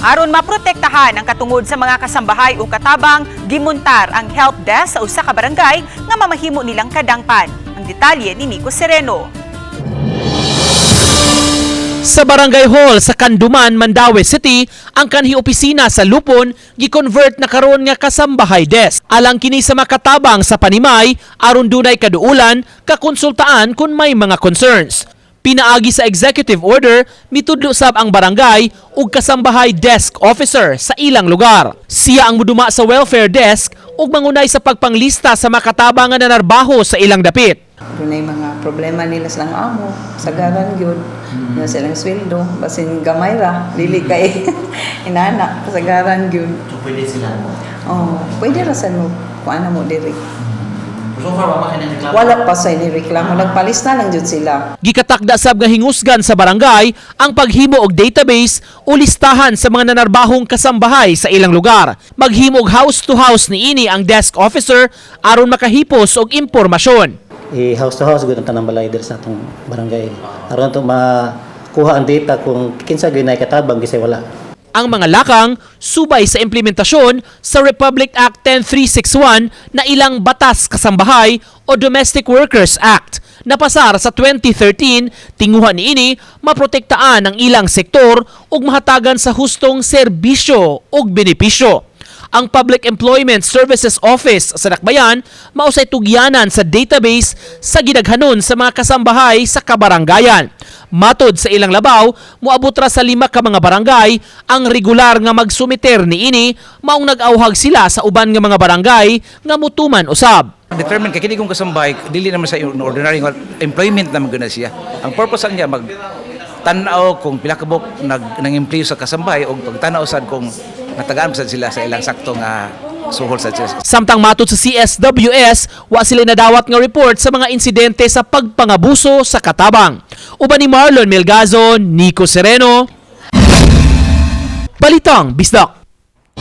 Aron maprotektahan ang katungod sa mga kasambahay o katabang, gimuntar ang help desk sa usa ka barangay nga mamahimo nilang kadangpan. Ang detalye ni Nico Sereno. Sa Barangay Hall sa Canduman, Mandaue City, ang kanhi opisina sa Lupon gi-convert na karon nga kasambahay desk. Alang kini sa makatabang sa panimay aron dunay kaduulan kakonsultaan kung may mga concerns. Pinaagi sa executive order, mitudlo sab ang barangay og kasambahay desk officer sa ilang lugar. Siya ang muduma sa welfare desk ug mangunay sa pagpanglista sa makatabang nga nanarbaho sa ilang dapit. Dunay mga problema nila sa amo, sagaran gyud na silang sweldo, basin gamay ra, dili kay inana, kasagaran gyud. So pwede sila mo. Oh, pwede ra sa mo kuan na mo diri. So far, wa pa kay reklamo. Wala pa sa ni reklamo, nagpalista lang jud sila. Gikatakda sab nga hingusgan sa barangay ang paghimo og database o listahan sa mga nanarbahong kasambahay sa ilang lugar. Maghimo og house to house niini ang desk officer aron makahipos og impormasyon. I house to house gud ang tanang balay diri sa atong barangay aron to makuha ang data kung kinsa gyud nay katabang, kinsay wala. Ang mga lakang subay sa implementasyon sa Republic Act 10361 na ilang Batas Kasambahay o Domestic Workers Act. Napasar sa 2013, tinguha niini maprotektaan ang ilang sektor ug mahatagan sa hustong serbisyo ug benepisyo. Ang Public Employment Services Office sa Dakbayan mausay tugyanan sa database sa gidaghanon sa mga kasambahay sa kabaranggayan. Matod sa ilang labaw, moabot ra sa 5 ka mga barangay ang regular nga magsumiter niini, maong nag-awhag sila sa uban nga mga barangay nga mutuman usab. Determine kay kini kung kasambahay dili naman sa ordinary employment naman gud na siya. Ang purpose niya mag tan-aw kung pila ka buok nag nang empleo sa kasambahay og pagtan-aw sad kung natagaan sad sila sa ilang sakto nga suhol sa sila. Samtang matod sa CSWS, wa sila nadawat nga report sa mga insidente sa pagpangabuso sa katabang. Uban ni Marlon Melgazo, Nico Sereno, Balitang Bisdak.